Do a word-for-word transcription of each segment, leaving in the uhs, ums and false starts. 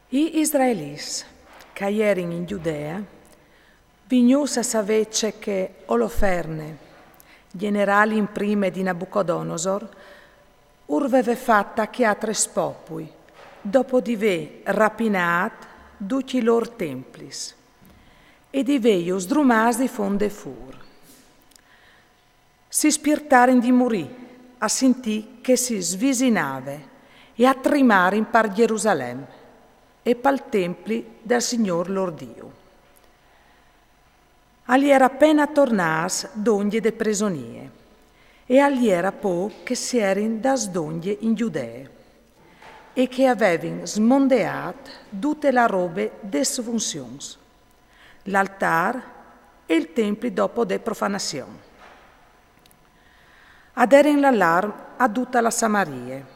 I israelits, che a jerin in Giudea, vignûts a savê ce che Oloferne, gjenerâl in prime di Nabucodonosor, ur veve fat a cjatris popui, dopo di vê rapinât ducj i lôr templis e di vêju sdrumâts di fondê fûr. Si spiertarin di murî, a sintî che si svisinave, e a trimarin par Gjerusalem e pal templi dal Signôr lôr Diu. Al jera apene tornâts dongje de presonie, e al jera pôc che si jerin dâts dongje in Giudee, e che a vevin smondeât dute la robe des funzions, l'altâr e il templi dopo de profanazion. A derin l'alarm a duta la Samarie,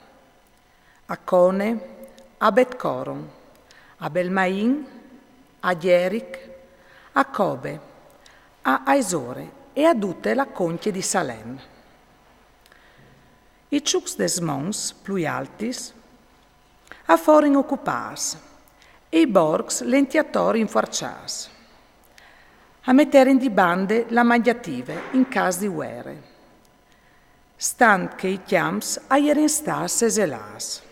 a Cone, a Bet-Coron, a Belmain, a Gjeric, a Cobe, a Aisore e a dute la concje di Salem. I çucs des monts plui altis a forin ocupâts e i borcs lenti ator infuarçâts. A meterin di bande la magnative in câs di vuere, stant che i cjamps a jerin stâts seselâts.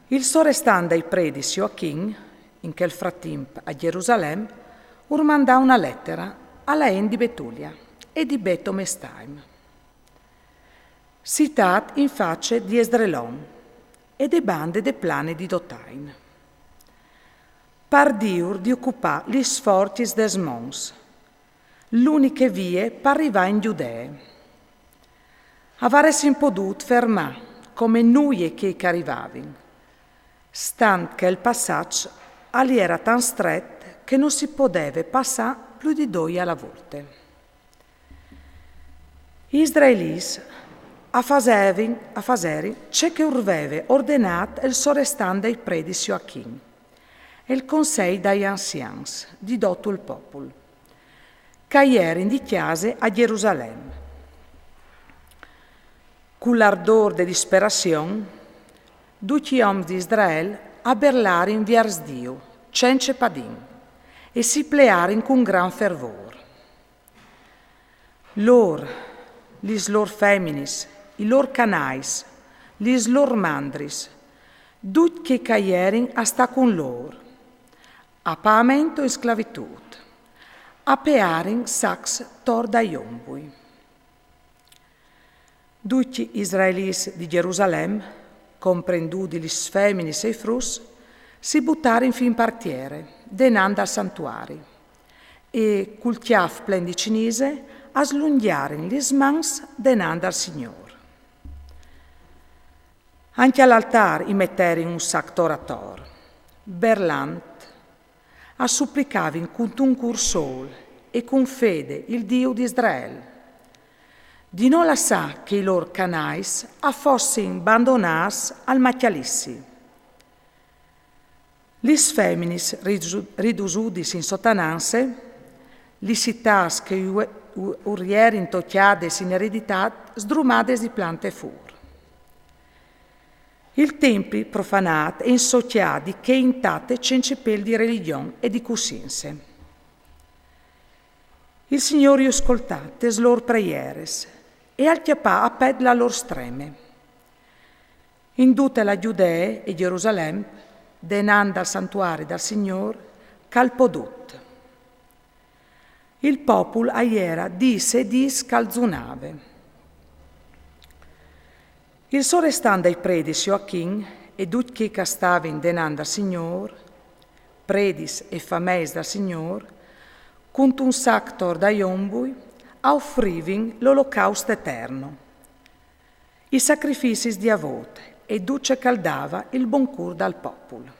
Il sorestant dai predis Joachim, in chel fratimp a Gjerusalem, ur mandà una letera a la int di Betulia e di Betomestaim, sitât in face di Esdrelon e de bande de plane di Dotain, par dîur di ocupâ lis fortis des monts, l'uniche vie par rivâ in Giudee. A varessin podût fermâ come nuie chei che a rivavin, stant che il passaç al jera tant stret che no si podeve passâ plui di doi a la volte. I israelits a fasevin, a faserin ce che ur veve ordenât il sorestant dai predis Joachim e il consei dai anzians di dut il popul, che a jerin di cjase a Gjerusalem. Cul ardôr de disperazion, ducj i oms di Israel a berlarin viers Diu, cence padin, e si plearin cun gran fervôr. Lôr, lis lôr feminis, i lôr canais, lis lôr mandris, ducj chei che a jerin a stâ cun lôr, a pâ o in sclavitût, a pearin sacs tor dai ombui. Ducj i israelits di Gjerusalem, comprendudi lis feminis e i fruts, si butarin fin par tiere, denant dal santuari, e cul cjâf plen di cinise a slungjarin lis mans denant dal Signôr. Ancje al altâr i meterin un sac tor ator, berlant, a suplicavin cuntun cûr sôl e cun fede il Diu di Israel, di no lassâ che i lôr canais a fossin bandonâts al macjalissi. Lis feminis ridu-, ridusudis in sotananze, lis citâts che u-, u-, ur jerin tocjadis in ereditât sdrumadis di plante fûr. Il templi profanât e in sô cjâf di chei intate cence pêl di religjon e di cussience. Il Signôr ju scoltà tes lôr preieris e al cjapà a pet la lôr streme. In dute la Giudee e Gjerusalem, denant dal santuari dal Signôr, che al podut. Il popul a jera dîs e dîs che al zunave. Il sorestant dai predis Joachim e ducj chei che a stavin denant dal Signôr, predis e fameis dal Signôr, cuntun sac tor dai ombui, a ofrivin l'olocaust eterno, i sacrificis di avôt e dut ce che al dava il bon cûr dal popul.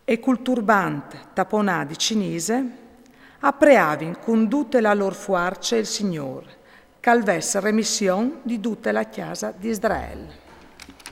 E cul turbant taponât di cinise, a preavin cun dute la lôr fuarce il Signôr, che al ves remission di dute la cjase di Israel.